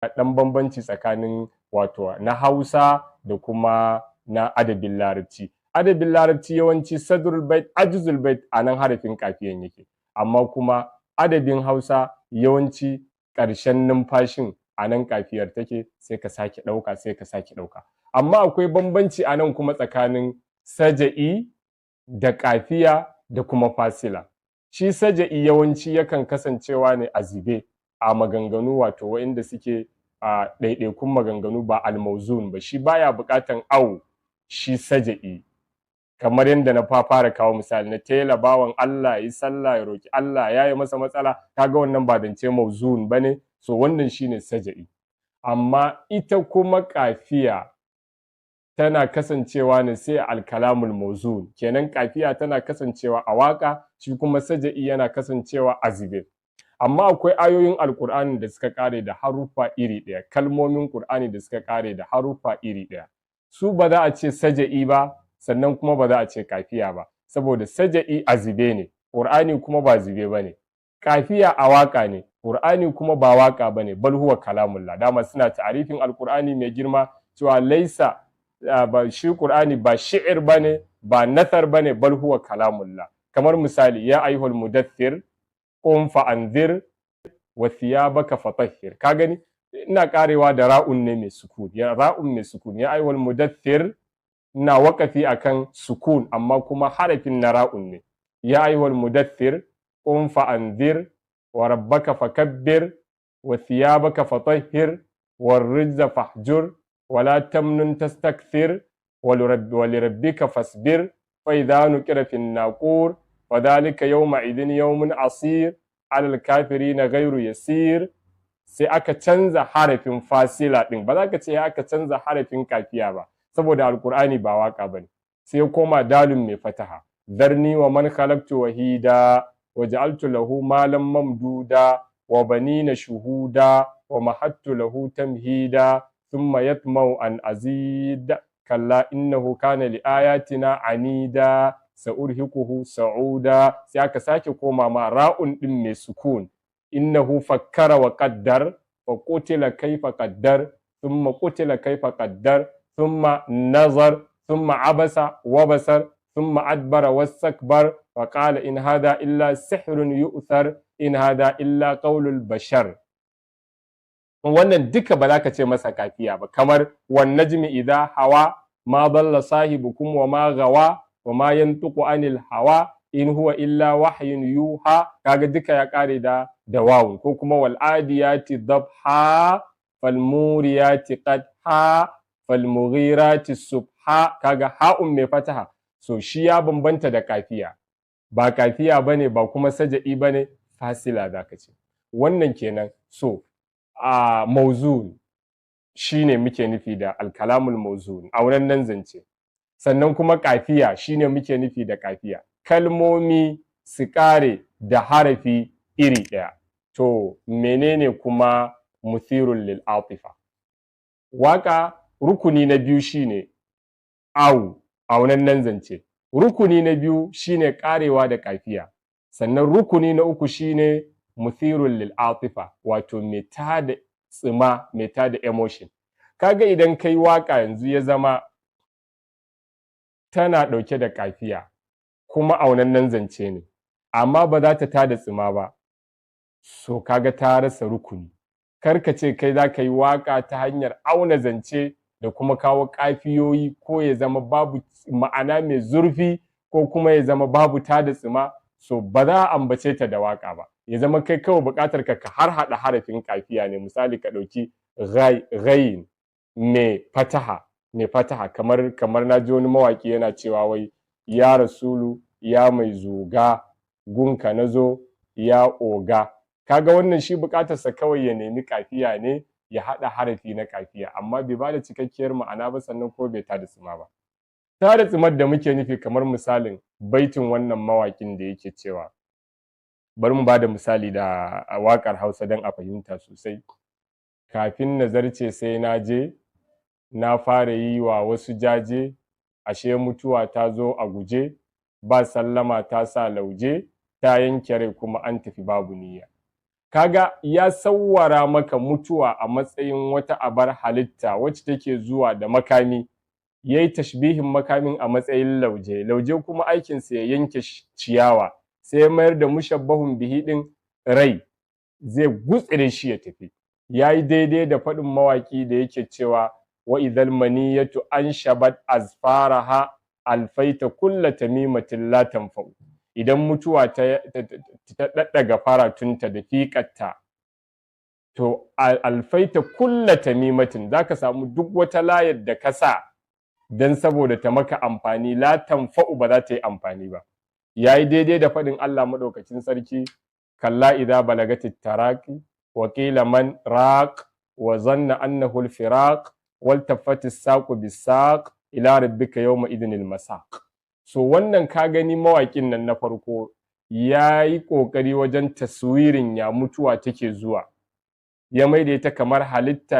Ɗan bambanci tsakanin wato na Hausa da kuma na adabin Larabci. Adabin Larabci yawanci sadrul bait, ajzul bait, a nan harafin kafiyan yake, amma kuma adabin Hausa yawanci ƙarshen numfashin a nan kafiyar take, sai ka sake ɗauka, sai ka sake ɗauka. Amma akwai bambanci a nan kuma tsakanin saja'i da kafiya da kuma fasila. Shi saja'i yawanci yakan kasancewa ne a zube a maganganu, wato waɗanda suke a ɗaiɗaikun maganganu, ba almauzun ba. Shi baya buƙatan au. Shi saja'i, kamar yadda na fara kawo misali na tela bawan Allah yi sallah ya roki Allah ya yi masa matsala, kaga wannan ba zance mauzun bane. So wannan shine saja'i. Amma ita kuma kafiya tana kasancewa ne sai alkalamul mauzun. Kenan kafiya tana kasancewa a waka, shi kuma saja'i yana kasancewa a zube. Amma akwai ayoyin Alkur'ani da suka kare da haruffa iri ɗaya, kalmomin Qur'ani da suka kare da haruffa iri ɗaya, su ba za a ce saja'i ba, sannan kuma ba za a ce kafiya ba, saboda saja'i a zube ne, Qur'ani kuma ba zube ba ne. Kafiya a waka ne, Qur'ani kuma ba waka ba ne, bal huwa kalamullah. Dama suna ta'arifin Alkur'ani mai girma cewa laisa ba, shi Qur'ani ba shi'ir bane, ba nathar bane, bal huwa kalamullah. Kamar misali ya ayyuhal mudaththir qum fa anzir wa thiyabaka fatahhir. Ka gani, ina karewa da ra'un ne mai sukun, ya ra'un mai sukun, ya ayyuhal mudaththir, ina waƙafi akan sukun, amma kuma harafin na ra'un ne. Ya ayyuhal mudaththir qum fa anzir wa rabbaka fakabbir wa thiyabaka fatahhir war rijza fahjur wala tamnun tastakthir wa lirabbika fasbir fa idha nuqira fin naqur wa dhalika yawma idhin yawmun asir alal kafirina ghairu yasir. Sai aka canza harafin fasila din. Ba za ka ce aka canza harafin kafiya ba, saboda Alkur'ani ba waka bane. Sai ya koma dalun mai fataha. Dharni wa man khalaqtu wahida wa ja'altu lahu malan mamduda wa banina shuhuda wa mahattu lahu tamhida thumma yatma'u an azid kalla innahu kana li ayatina anida sa'urhiquhu sa'uda. Sai aka sake koma ma ra'un din mai sukun. Innahu fakkara wa qaddar fa qutila kayfa qaddar thumma qutila kayfa qaddar thumma nazar thumma abasa wa basar thumma adbara wastakbar wa qala in hadha illa sihrun yu'thar in hadha illa qawlul bashar. Wannan duka ba za ka ce masa kafiya ba. Kamar wan najmi idha hawa ma dalla sahibukum wa ma gawa wa ma yantiqu anil hawa in huwa illa wahyun yuha. Kaga duka ya kare da wawun. Ko kuma wal adiyati dhabha fal muriyati qadha fal mughirati subha. Kaga ha'un mai fataha. So shi ya bambanta da kafiya, ba kafiya bane, ba kuma saja'i bane, fasila zaka ce. Wannan kenan. So a mauzun shine muke nufi da alkalamul mauzun, auren zance. Sannan kuma kafiya shine muke nufi da kafiya, kalmomi su kare da harafi iri ɗaya. To menene kuma muthirun lil atifa? Waka rukuni na biyu shine au aunannen zance. Rukuni na biyu shine karewa da kafiya. Sannan rukuni na uku shine muthirun lil atifa, wato mai tada tsima, mai tada emotion. Kaga idan kai waka yanzu ya zama tana ɗauke da kafiya kuma aunannen zance ne, amma ba za ta tada tsima ba, so kaga ta rasa rukuni. Kar ka ce kai za ka yi waka ta hanyar auna zance da kuma kawo kafiyoyi, ko ya zama babu ma'ana mai zurfi, ko kuma ya zama babu tada tsima, so ba za a ambace ta da waka ba. Ya zama kai kawai buƙatar ka har haɗa harafin kafiya ne. Misali, ka ɗauki ghain mai fataha, mai fataha, kamar na ji wani mawaƙi yana cewa wai ya rasulu ya mai zuga gunka na zo ya oga. Kaga wannan shi buƙatarsa kawai ya nemi kafiya ne, ya haɗa harafi na kafiya, amma bai bada cikakkiyar ma'ana ba, sannan ko bai tada tsima ba. Tada tsimar da muke nufi, kamar misalin baitin wannan mawaƙin da yake cewa, bari mu bada misali da waƙar Hausa don a fahimta sosai: kafin na zarce sai na je na fara yi wa wasu jaje, ashe mutuwa ta zo a guje, ba sallama ta sa lauje, ta yanke rai kuma an tafi babu niyya. Kaga ya sawwara maka mutuwa a matsayin wata abar halitta wacce take zuwa da makami, yayi tashbihin makamin a matsayin lauje, lauje kuma aikinsa ya yanke ciyawa, sai ya mayar da mushabbahun bihi ɗin rai, zai gutsire shi ya tafi. Yayi daidai da faɗin mawaƙi da yake cewa wa idhal maniyatu anshabat azfaraha alfaita kulla tamimatin la tanfa'u. Idan mutuwa ta ɗaɗɗaga faratunta da fiƙarta, to alfaita kulla tamimatin, zaka samu duk wata layar da ka sa dan saboda ta maka amfani, la tanfa'u, ba za ta yi amfani ba. Yayi daidai da faɗin Allah maɗaukacin sarki: kalla idza balagatit taraqi wa qila man raq wa zanna annahu al-firaq wal taffati saqu bis-saq ila rabbika yawma idhinil masaq. So wannan ka gani, mawaƙin nan na farko yayi ƙoƙari wajen taswirin ya mutuwa take zuwa, ya maida ita kamar halitta.